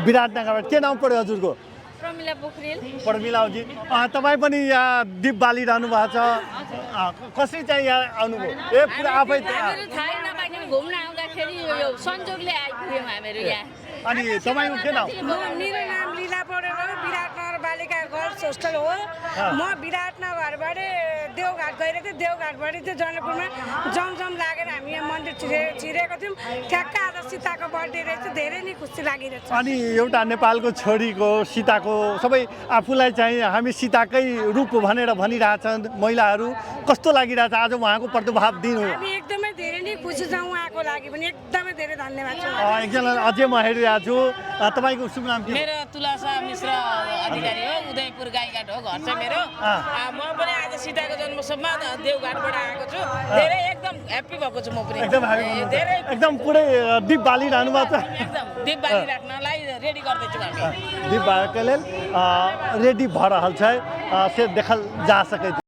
विराटनगरबाट के नाम पऱ्यो हजुरको प्रमिला पोखरेल प्रमिलाजी तपाईँ पनि यहाँ दिप बालिरहनु भएको छ कसरी चाहिँ यहाँ आउनुभयो ए पुरा आफै हामीहरू थाहै नपाइकन घुम्न आउँदाखेरि यो संजोगले आइपुग्यौँ हामीहरू यहाँ अनि तपाईँको के नाम मेरो नाम लीला पौडेल हो विराटनगर बालिका गर्ल्स होस्टल हो म विराटनगरबाट देवघाट गइरहेको थिएँ देवघाटबाट चाहिँ जनकपुरमा जमजम लागेर हामी यहाँ मन्दिर छिरेको थियौँ ठ्याक्क आज सीताको बर्थडे रहेछ धेरै नै खुसी लागिरहेछ अनि एउटा नेपालको छोरीको सीताको सबै आफूलाई चाहिँ हामी सीताकै रूप भनेर भनिरहेछन् महिलाहरू कस्तो लागिरहेछ आज उहाँको प्रतिभाव दिनु हामी एकदमै धेरै नै खुसी छौँ उहाँको लागि पनि एकदमै धेरै धन्यवाद छ एकजना अझै म हेरिरहेको छु तपाईँको शुभ नाम के हो? मेरो तुलसा मिश्र अधिकारी हो उदयपुर गाईघाट हो घर चाहिँ मेरो म पनि आज सीताको जन्मोत्सवमा देवघाटबाट आएको छु धेरै एकदम ह्याप्पी भएको छु म पनि एकदम धेरै एकदम पुरै दिप बालिरहनु भएको छ एकदम दीप बाली राख्नलाई रेडी गर्दैछौँ हामी दिप बालके लेल रेडी भऽ रहल छै से देखल जा सकै छै